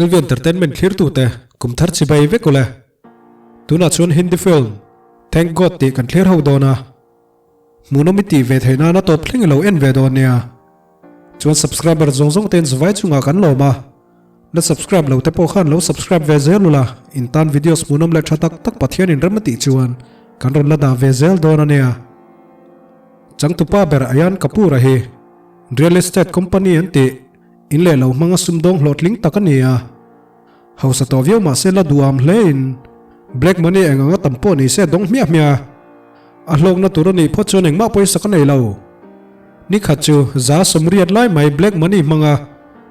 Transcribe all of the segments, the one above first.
LV Entertainment thlirtute kum thar chibai vek ule. Tunah chuan Hindi film Thank God tih kan thlir ho dawn a. Hmuhnawm i tih ve theih nan a tawp thleng i lo en ve dawn nia. Chuan subscriber zawng zawng te'n zavai chungah kan lawm a. La subscribe lo te pawh khan lo subscribe ve zel ula, in tan videos hmuhnawm leh tha tak tak Pathian in rem a tih chuan kan rawn la dah ve zel dawn a nia. Changtupa ber Ayan Kapoor-a hi Real Estate Company an tih. In leh lo hmanga sumdawng hlawhtling tak a ni a, hausa tawh viau mahse la duham hle in black money eng anga tam pawh ni se dawng hmiah hmiah a, a hlawkna tur a nih phawt chuan engmah pawisa ka nei lo. Nikhat chu za sawmriat lai mai black money hmanga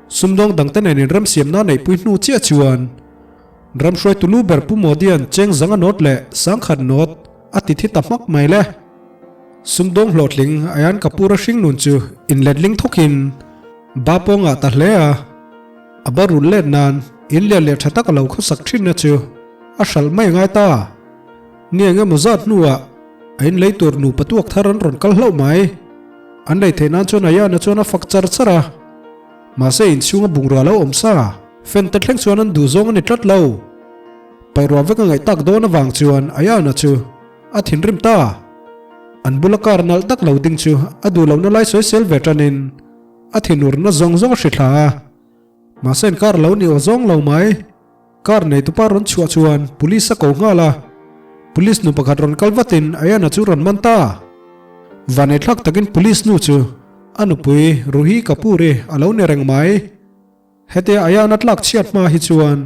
sumdawng dangte nen inremsiamna neihpui hnu chiah chuan ramhruaitu lu ber Pu Modian cheng zanga nawt leh sangkhat nawt a ti thi ta hmak mai le. Sumdawng hlawhtling Ayan Kapoor-a hringnun chu inletling thawkin ba pawngah ta hle a, a ba rul let nan in lian leh tha tak a lo khawsak thinna chu a hralh mai ngai ta. Ni eng emaw zat hnuah a inlei tur nupa tuak thar an rawn kal hlauh mai. An lei theih nan chuan Ayan-a chuan a fak char char a, mahse inchhunga bungrua lo awm sa fan te thleng chuan an duh zawng a ni tlat lo. Paihruah vek a ngaih tak dawn avang chuan Ayan-a chu A thinrim ta. An bula car nalh tak lo ding chu a duh lohna lai sawi sel ve tanin a thinurna zawng zawng a hri thla a. Mahse an car lo ni aw zawng lo mai. Car neitupa rawn chhuah chuan police a ko nghal a. Police nu pakhat rawn kal vatin Ayana chu rawn man ta. Vanneithlak takin police nu chu a nupui Ruhi Kapoor-i a lo ni reng mai. Hetia Ayana tlak chhiat hma hi chuan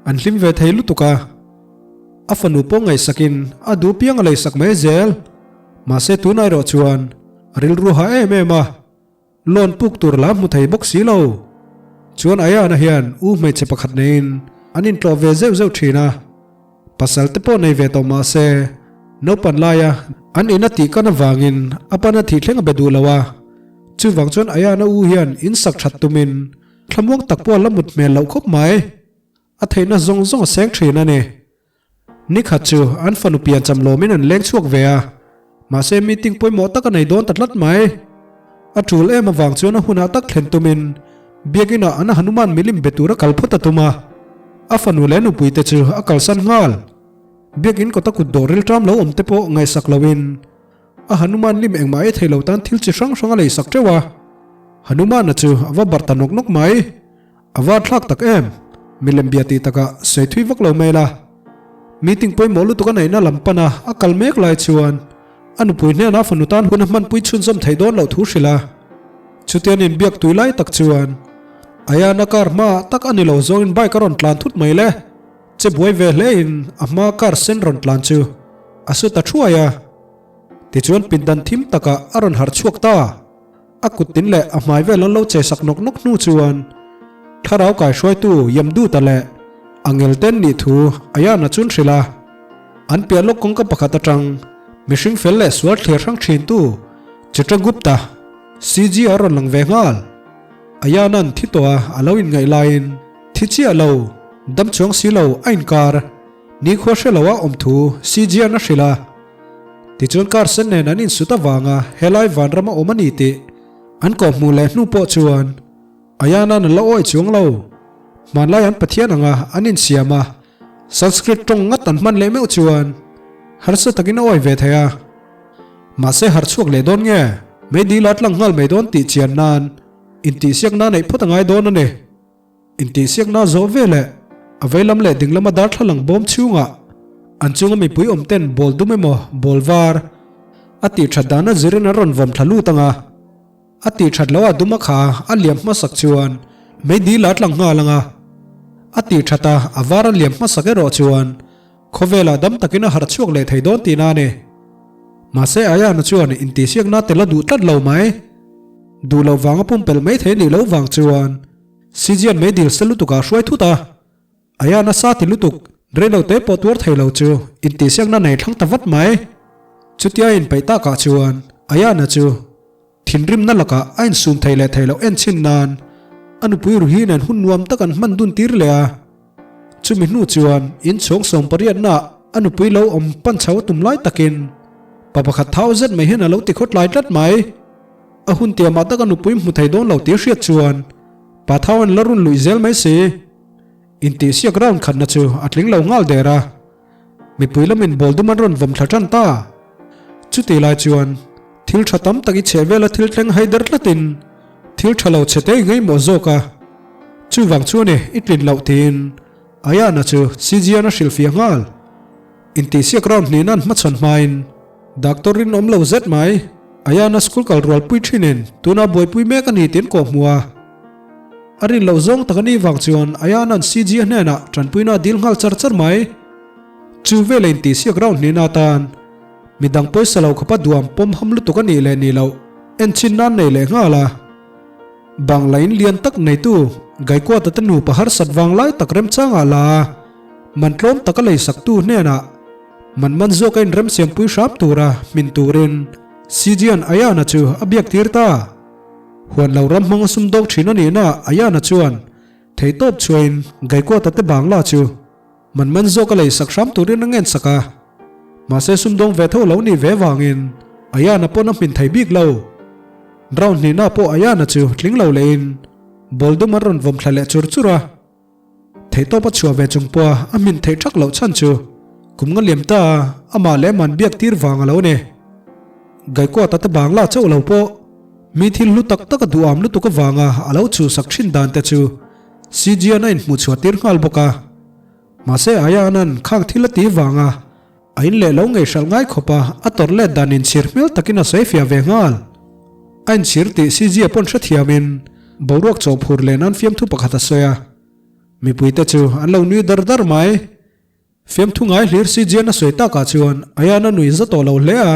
an hlim ve thei lutuk a, a fanu pawh ngaihsakin a duh piang a leisak mai zel. Mahse tunah erawh chuan a rilru ha em em a, loan puk tur la hmu thei bawk si lo. Chuan Ayana hian u hmeichhe pakhat neiin an intlawh ve zeuh zeuh thin a, pasal te pawh nei ve tawh mahse naupan laia an ina tih kan avangin a pana thih thleng a be duh lo a. Chuvang chuan Ayana u hian in sak that tumin thlamuang tak pawh a la mut hmel loh khawp mai. A theihna zawng zawng a seng thin a ni. Nikhat chu an fanu pian cham lawmin an leng chhuak ve a, mahse meeting pawimawh tak a nei dawn ta tlat mai. A tul em avang chuan a hunah tak thlen tumin Biakinah an Hanuman milim be tura kal phawt a tum a, a fanu leh nupuite chu a kalsan nghal. Biakin kawta kut dawh rilṭam lo awm te pawh ngaihsak loin A Hanuman lim engmah ei thei lo tan thil chi hrang hrang a lei sak teuh a. Hanuman-a chu a va barh ta nawk nawk mai. A va thlak tak em? Milem bia tih takah sawi thui vak lo mai la. Meeting pawimawh lutuk a neihna lam pana a kal mek lai chuan a nupui hnenah fanu tan hun a hmanpui chhunzawm theih dawn loh thu hrilh a. Chutian inbiak tui lai tak chuan Ayana car hmaah tak a ni lo zawngin bike a rawn tlan thut mai le. Che buai ve hlein a hma car sen rawn tlan chu a su ta thuai a. Tichuan pindan thim takah a rawn harh chhuak ta. A kut tin leh a hmai vel an lo che sak nawk nawk hnu chuan thlarau kaihruaitu Yamduta leh Angel ten nih thu Ayana chun hrilh a. An piah lawk kawngka pakhat atang mihring fel leh sual thlir hrang thintu Chitragupta, CG a rawn lang ve nghal. Ayana'n thi tawh a a lo inngaih laiin thi chiah lo, dam chuang si lo a inkar. Nikhua hre lo a awm thu CGN a hrilh a. Tichuan car sen nen an insut avanga helai vanram a awm a ni tih an kawhhmuh leh hnu pawh chuan Ayana'n a la awi chuang lo. Hmanlai an Pathian anga an insiam a, Sanskrit tawng ngat an hman leh meuh chuan harsa takin a awi ve thei a. Mahse harh chhuak leh dawn nge? Meidil a tlang nghal mai dawn tih chian nan intihsiakna neih phawt a ngai dawn a ni. Intihsiakna zawh veleh a veilam leh dinglama darthlalang bawm chhungah an chunga mipui awm ten ball dum emaw ball var a tih that dana zirin an rawn vawm thla lut ang a, a tih that loh a dum a kha a liam hmasak chuan meidil a tlang nghal ang a, a tih that a a var a liam hmasak erawh chuan khawvelah dam takin a harh chhuak leh thei dawn tihna a ni. Mahse Ayana chuan intihsiakna tel a duh tlat lo mai. Duh loh vanga pumpelh mai thei nih loh vang chuan Sijian meidil se lutuk ah hruai thut a, Aya nasa ti lutuk, reilo te pawh tuar thei lo chu intihsiakna nei thlang ta vat mai. Chutia inpeih takah chuan Ayana chu thinrimna lakah a insum thei leh thei loh en chhin nan a nupui Ruhi nen hun nuam tak an hman dun tir leh a. Chumi hnu chuan inchhawng 18 ah a nupui lo awm pan chho a tum lai takin pa pakhat thau zet mai hian a lo ti khawtlai tlat mai. A hun tiamah tak a nupui hmu thei dawn lo tih a hriat chuan Pa Thau an la run luih zel mai si. Intihsiak round khatna chu a tling lo nghal der a, mipui lamin ball dum an rawn vawm thla tan ta. Chutih lai chuan thil tha tam tak i chheh vela thil thleng hai der tlatin thil tha lo chhe te i ngaihmawh zawk a, chuvang chuan e i tlin loh tiin Ayana chu Sijian a hrilhfiah nghal. Intihsiak round hnihna an hmachhawn hmain Doctor rinawm lo zet mai Ayana school kal rualpui thinin tuna buaipui mek a ni tiin kawh hmu a. A rin loh zawng tak a nih vang chuan Ayana'n CG a hnenah tanpuina a dil nghal char char mai. Chu vela intihsiak round hnihna atan midang pawisa lo khawpa duam pawm ham lutuk a nih leh nih loh enchin nan nei leh nghal a. Bangla in lian tak neitu Gaikwad-a te nupa harsat vang lai tak remchangah la a, man tlawm taka lei saktu hnenah man man zawk a inremsiampui hram tura hmin turin Sijian Ayana chu a biak tir ta. Huan lo ram hmanga sumdawk thin a nihna Ayana chuan theihtawp chhuahin Gaikwad-a te Bangla chu man man zawk a lei sak hram turin a ngen sak a. Mahse sumdawng ve tho lo nih ve vangin Ayana pawn a hmin thei bik lo. Round hnihna pawh Ayana chu tling lo lehin ball dum an rawn vawm thla leh chur chur a. Theihtawp a chhuah ve chung pawha a hmin theih thak loh chhan chu kum nga liam ta a amah leh man biak tir vang a lo ni. Gaikwad-a te Bangla chauh lo pawh mi thil hlu tak tak a duham lutuk avanga a lo chhuhsak thin dan te chu Sijian a inhmuhchhuah tir nghal bawk a. Mahse Ayaan-a'n khang thil a ti vanga a in leh lo ngeihralh ngai khawp a, a tawrh let dan inchhir hmel takin a sawi fiah ve nghal. A inchhir tih Sijia pawn hrethiamin boruak chawhphur leh nan fiamthu pakhat a sawi a. Mipuite chu an lo nui dar dar mai. Fiamthu ngai hlir Sijian a sawi takah chuan Ayaan a nui za tawh lo hle a.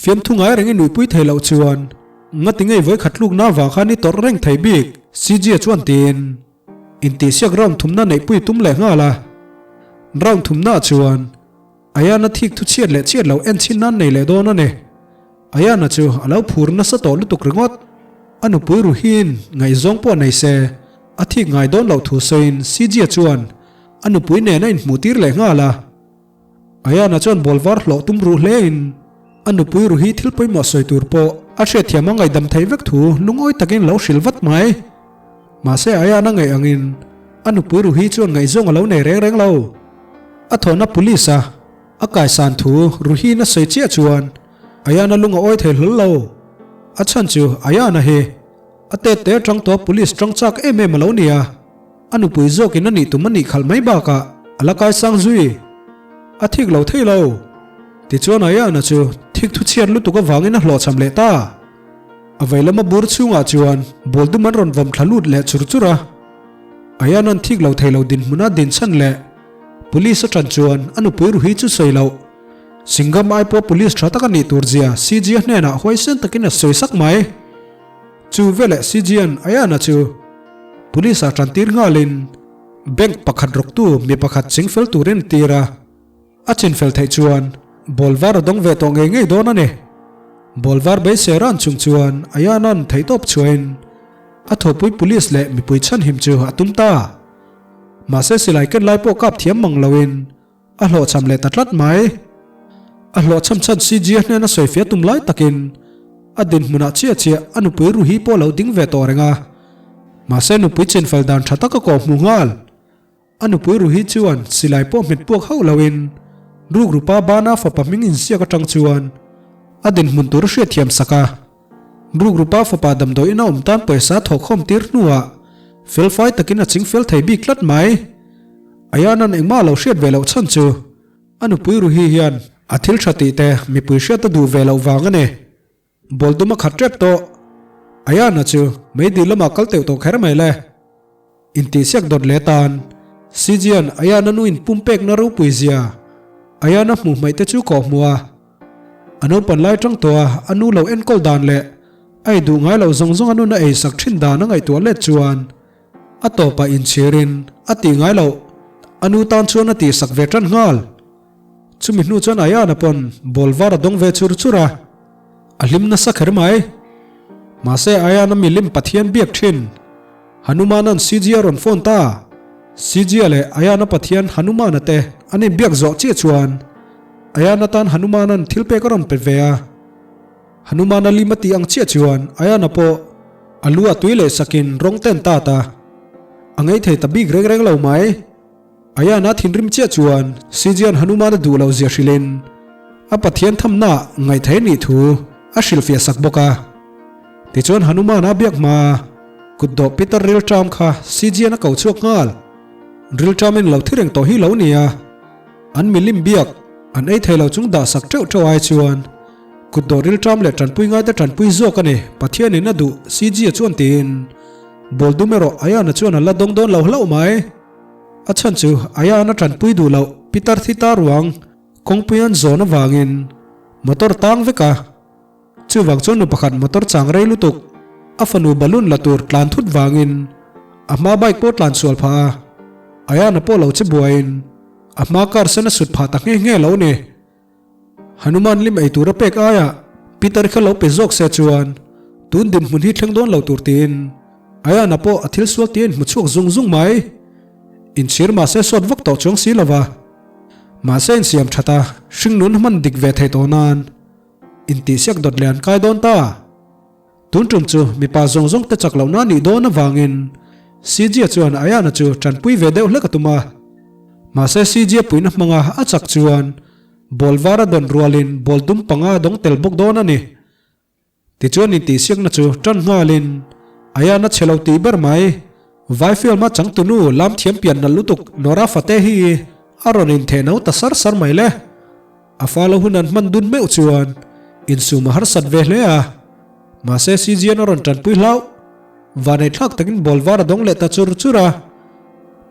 Fiamthu ngai reng i nuihpui thei loh chuan ngati ngei vawikhat tlukna avang khan i tawrh reng thei bik, CG-a chuan tiin intihsiak round thumna neihpui tum leh nghal a. Round thumnaah chuan Ayana thik thu chhiat leh chhiat loh en chhin nan nei leh dawn a ni. Ayana chu a lo phur nasa tawh lutuk ringawt. A nupui Ruhiin ngaihzawng pawh nei se a thik ngai dawn loh thu sawiin CG-a chuan a nupui nen a inhmuh tir leh nghal a. Ayana chuan ball var hlawh tum ruh hlein a nupui Ruhi thil pawimawh sawi tur pawh a hriatthiam a ngaihdam theih vek thu lungawi takin lo hrilh vat mai. Mahse Ayana ngaih angin a nupui Ruhi chuan ngaihzawng a lo nei reng reng lo. A thawhna police a a kaisan thu Ruhiin a sawi chiah chuan Ayana lung a awi thei hlawl lo. A chhan chu Ayana hi a tet te atang tawh police tang chak em em a lo ni a. A nupui zawkin a nih tum a nih khalh mai bakah a la kaisang zui. A thik lo thei lo. Tichuan Ayana chu thik thu chhiat lutuk avangin a hlawhchham leh ta. A vei lama bur chhungah chuan ball dum an rawn vawm thla lut leh chur chur a. Ayana'n thik lo thei lo dinhmuna din chhan leh Police a tan chuan a nupui Ruhi chu sawi loh. Singham ai pawh Police tha tak a nih tur zia CG a hnenah huaisen takin a sawi sak mai. Chu veleh CGN Ayana chu Police ah tan tir nghalin bank pakhat rawktu mi pakhat chingfel turin a tir a, a chinfel theih chuan ball var a dawng ve tawh ngei ngei dawn a ni. Ball var beisei ran chung chuan Ayana'n theihtawp chhuahin a thawhpui Police leh mipui chhanhim chu a tum ta. Mahse silai ken lai pawh kap thiam mang loin A hlawhchham leh ta tlat mai. A hlawhchham chhan CG a hnena sawifiah tum lai takin a dinhmunah chiah chiah a nupui Ruhi pawh lo ding ve tawh reng a. Mahse nupui chinfel dan tha tak a kawh hmu nghal. A nupui Ruhi chuan silai pawh hmet puak hauh loin rukrupa bana fapa hming inziak atang chuan a dinhmun tur a hriatthiam sak a. Rukrupa fapa damdawiin a awm tan pawisa thawhkhawm tir hnuah felfai takin a chingfel thei bik tlat mai. Ayana'n engmah a lo hriat ve loh chhan chu a nupui Ruhi hian a thil tha tih te mipui hriat a duh ve loh vang a ni. Ball dum a khat tep tawh. Ayana chu meidil lamah kal teuh tawh kher mai le. Intihsiak dawt leh tan Sijian Ayana nu inpumpekna ropui zia Ayana hmuh hmaih te chu kawh hmuh a. A naupan lai tang tawh a a nu lo enkawl dan leh a ei duh ngai loh zawng zawng a nun a eisak thin dan a ngaihtuah let chuan a tawpah inchhirin a tih ngai loh a nu tan chuan a tihsak ve tan nghal. Chumi hnu chuan Ayana pawn ball var a dawng ve chur chur a, a hlim nasa kher mai. Mahse Ayana milim Pathian biak thin Hanuman-a'n Sijia rawn phone ta. Sijia leh Ayana Pathian Hanuman-a te an inbiak zawh chiah chuan Ayana tan Hanuman-a'n thil pek a rawn pe ve a. Hanuman-a lim a tih ang chiah chuan Ayana pawh a lu a tui leh sakin rawng ten tat a. A ngei thei ta bik reng reng lo mai. Ayana thinrim chiah chuan Sijian Hanuman a duh loh zia hrilhin a Pathian thamna ngaihthei nih thu a hrilhfiah sak bawk a. Tichuan Hanuman a biak hma kutdawh Pitar rilṭam kha Sijian a ko chhuak nghal. Rilṭamin lo thi reng tawh hi lo nia. An milim biak an ei thei lo chung dah sak teuh teuh ai chuan kutdawh rilṭam leh ṭanpui ngaite ṭanpui zawk a ni Pathianin a duh Sijia chuan tiin ball dum erawh Ayana chuan a la dawng dawn lo hlauh mai. A chhan chu Ayana ṭanpui duh loh Pitar thi ta ruang kawngpui an zawn avangin motor tang vek a. Chuvang chuan nu pakhat motor chang rei lutuk a fanu balloon la tur tlan thut vangin a hma bike pawh tlan sual phah a, Ayana pawh lo che buaiin a hma car sen a sut phah ta nghe nghe lo ni. Hanuman lim ei tur a pek aiah Peter kha lo pe zawk se chuan tun dinhmun hi thleng dawn lo tur tiin Ayana pawh a thil sual tia inhmu chhuak zung zung mai. Inchhir mahse sawt vak tawh chuang si lova. Mahse insiam that a, hringnun hman dik ve thei tawh nan. Intihsiak dawt leh an kai dawn ta. Tun tum chu mipa zawng zawng te chak lohna nih dawn avangin Sijia chuan Ayana chu tanpui ve deuh hlek a tum a. Mahse Sijia puihna hmanga a chak chuan ball var a dawn rualin ball dum panga a dawng tel bawk dawn a ni. Tichuan intihsiakna chu tan nghalin Ayana chhe lo tih ber mai. Vai film a changtunu lam thiam pian nalh lutuk Nora Fatehi a rawn intheh no ta sar sar mai le. A fa lo hun an hman dun meuh chuan insum a harsat ve hle a, mahse Sijian a rawn tanpui hlauh. Vanei thlak takin ball var a dawng leh ta chur chur a,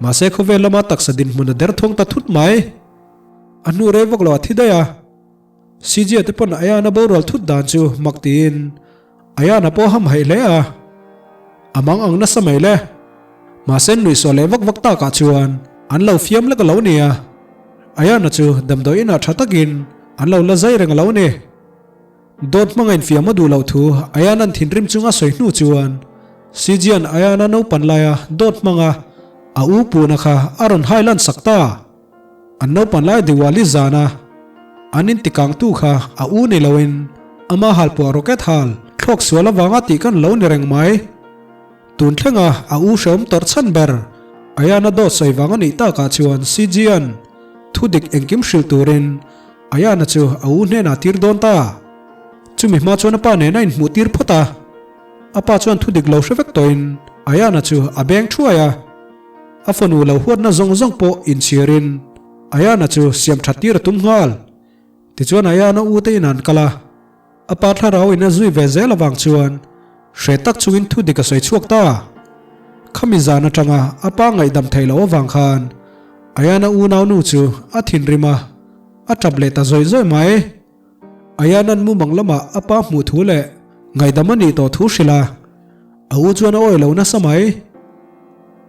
mahse khawvel lama taksa dinhmun a derthawng ta thut mai. A hnu rei vak lo a thi daih a, Sijia te pawn Ayana borual thut dan chu mak tiin Ayana pawh a ham haih hle a, a mang ang nasa mai le. Mahse nuihsawh leh vak vak takah chuan an lo fiam lek a lo ni a. Ayana chu damdawi inah tha takin an lo la zai reng a lo ni. Dawt hmanga infiam a duh loh thu Ayana'n thinrim chunga sawi hnu chuan Sijian Ayana naupan laia dawt hmanga a u puhna kha a rawn hai lan sak ta. An naupan lai Diwali zana an intikangtu kha a u ni loin ama halpuah rocket hal thlawk sual avanga tih kan lo ni reng mai. Tun thlenga a u hrehawm tawrh chhan ber Ayana dawt sawi vang a nih takah chuan Sijian thu dik engkim hrilh turin Ayana chu a u hnenah tir dawn ta. Chumi hma chuan a pa nen a inhmuh tir phawt a. A pa chuan thu dik lo hre vek tawhin Ayana chu a beng thuai a. A fanu lo huatna zawng zawng pawh inchhirin Ayana chu siam that tir a tum nghal. Tichuan Ayana u te in an kal a. A pa thlarau in a zui ve zel avang chuan hre tak chungin thu dik a sawi chhuak ta. Khami zan atanga a pa ngaihdam theih loh avang khan Ayana unaunu chu a thinrim a, a tap leh ta zawih zawih mai. Ayana'n mumang lamah a pa hmuh thu leh ngaihdam a nih tawh thu hrilh a, a u chuan a awih lo nasa mai.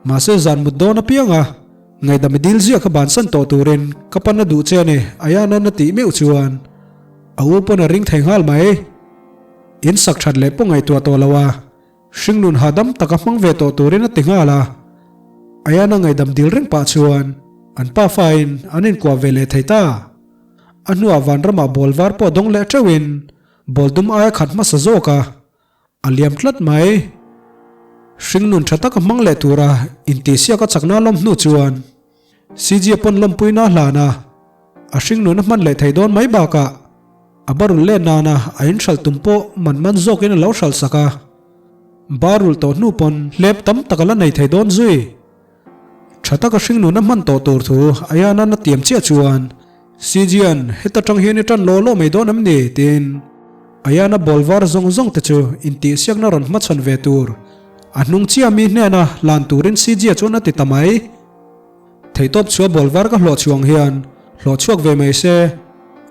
Mahse zan mut dawn apianga ngaihdam i dil ziah kha bansan tawh turin ka pan a duh che a ni Ayana'n a tih meuh chuan A u pawn a ring thei nghal mai. In sak that leh pawh ngaihtuah tawh lo a, hringnun hahdam taka hmang ve tawh turin a ti nghal a. Ayana ngaihdam dil reng pah chuan an pafain an inkuah ve leh thei ta. A hnuah vanramah ball var pawh dawng leh teuhin ball dum aia khat hmasa zawk a. A liam tlat mai. Hringnun tha taka hmang leh tura intihsiak a chakna lawm hnu chuan CG pawn lawmpuina a hlan a, a hringnun a hman leh thei dawn mai bakah a barul let nana a inhralh tum pawh man man zawkin a lo hralh sak a, barul tawh hnu pawn hlep tam tak a la nei thei dawn zui. Tha taka hringnun a hman tawh tur thu Ayana'n a tiam chiah chuan Sijian heta tang hian i tan law law mai dawn em ni? tiin Ayana ball var zawng zawng te chu intihsiakna rawn hmachhawn ve tur a hnung chiah mi hnena hlan turin Sijia chuan a ti ta mai. Theihtawp chhuah ball var ka hlawh chhuang hian hlawh chhuak ve mai se,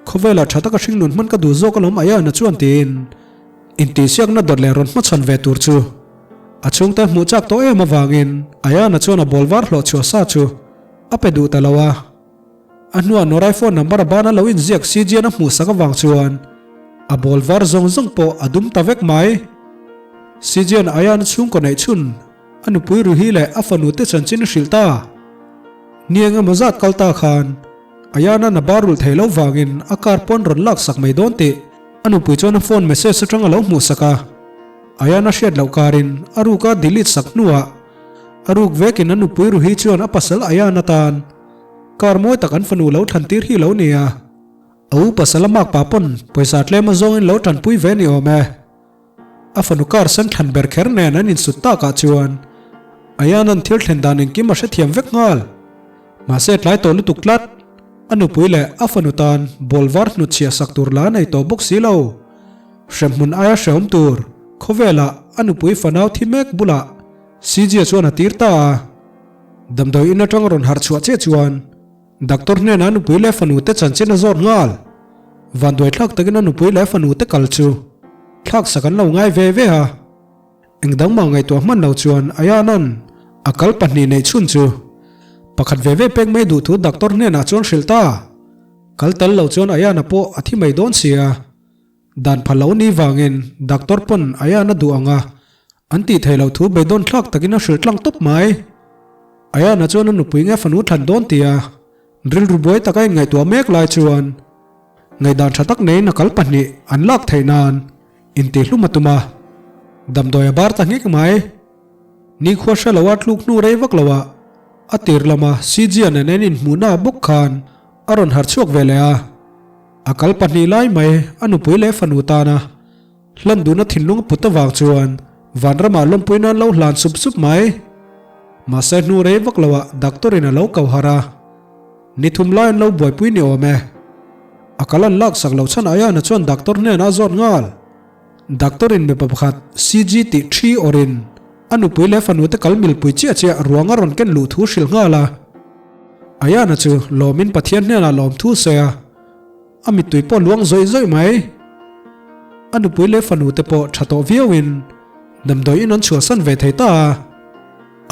khawvelah tha taka hringnun hman ka duh zawk alawm Ayana chuan tiin Intihsiakna dawt leh rawn hmachhawn ve tur chu a chhungte hmuh chak tawh em avangin Ayana chuan a ball var hlawh chhuah sa chu a pe duh ta lo a. A hnuah Norai phone number a bana lo inziak CGN a hmuh sak avang chuan a ball var zawng zawng pawh a dum ta vek mai. CGN Ayana chhungkaw neih chhun a nupui Ruhi leh a fanu te chanchin a hrilh ta. Ni eng emaw zat kal ta khan Ayana na bar rulh thei lo vangin a car pawn rawn lak sak mai dawn tih A nupui chuan a phone message atang a lo hmuh sak a, Ayana hriat loh karin a ruka delete sak hnuah. A ruk vekin a nupui Ruhi chuan a pasal Ayan atan car mawi tak an fanu lo thlan tir hi lo nia. A u pasal a makpa pawn pawisa tlem a zawngin lo tanpui ve ni awm e. A fanu car sen thlan ber kher nen an insut takah chuan Ayana'n thil thlen dan engkim a hrethiam vek nghal. Mahse tlai tawh lutuk tlat. A nupui leh a fanu tan ball var hnutchhiah sak tur la nei tawh bawk si lo. Hremhmun aia hrehawm tur khawvelah a nupui fanau thi mek bulah Sijia chuan a tir ta a. Damdawi in atang rawn harh chhuah chiah chuan Doctor hnenah a nupui leh fanu te chanchin a zawt nghal. Vanduai thlak takin a nupui leh fanu te kal chu thlak sak an lo ngai ve ve a. Eng dang mah ngaihtuah hman lo chuan Ayana'n a kal pahnih neih chhun chu pakhat ve ve pek mai duh thu doctor hnenah chuan hrilh ta. Kal tel lo chuan Ayana pawh a thi mai dawn sia. Dan pha lo ni vangin doctor pawn Ayana duh ang a, an tih theih loh thu beidawn thlak takin a hrilh tlang tawp mai. Ayana chuan a nupui nge fanu thlan dawn tia rilru buai taka inngaihtuah mek lai chuan ngaihdan tha tak neiin a kal pahnih an lak theih nan intihlum a tum a, damdawi a bar ta nghek mai. Nikhua hre loa tluk hnu rei vak loah a tir lama Sijia nen an inhmuhna bawk khan a rawn harh chhuak ve leh a. A kal pahnih lai mai a nupui leh fanu tana hlan duhna thinlung a put avang chuan vanramah lawmpui nan lo hlan sup sup mai. Mahse hnu rei vak loah doctor in a lo ko harh a, ni thum lai an lo buaipui ni awm e. A kal an lak sak loh chhan Ayana chuan doctor hnenah a zawt nghal. Doctor in mipa pakhat CG tih thi awrhin a nupui leh fanu te kal milpui chiah chiah ruang a rawn ken luh thu hrilh nghal a. Ayana chu lawmin Pathian hnenah lawm thu sawi a, a mittui pawh luang zawih zawih mai. A nupui leh fanu te pawh tha tawh viauin damdawi in an chhuahsan ve thei ta a.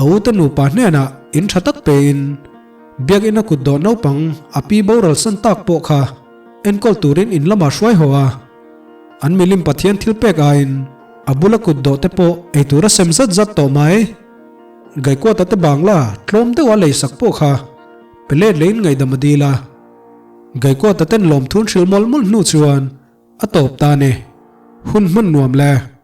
A ute nupa hnenah in tha tak pein biakina kut dawh naupang a pi boral san tak pawh kha enkawl turin in lamah hruai haw a. An milim Pathian thil pek aiin a bula kut dawh te pawh eitur a sem zat zat tawh mai. Gaikuata te bangla tlawm deuha lei sak pawh kha pe let leiin ngaihdam a dil a. Gaikuata ten lawmthun hrilh mawlh mawlh hnu chuan a tawp ta a ni. Hun hman nuam le.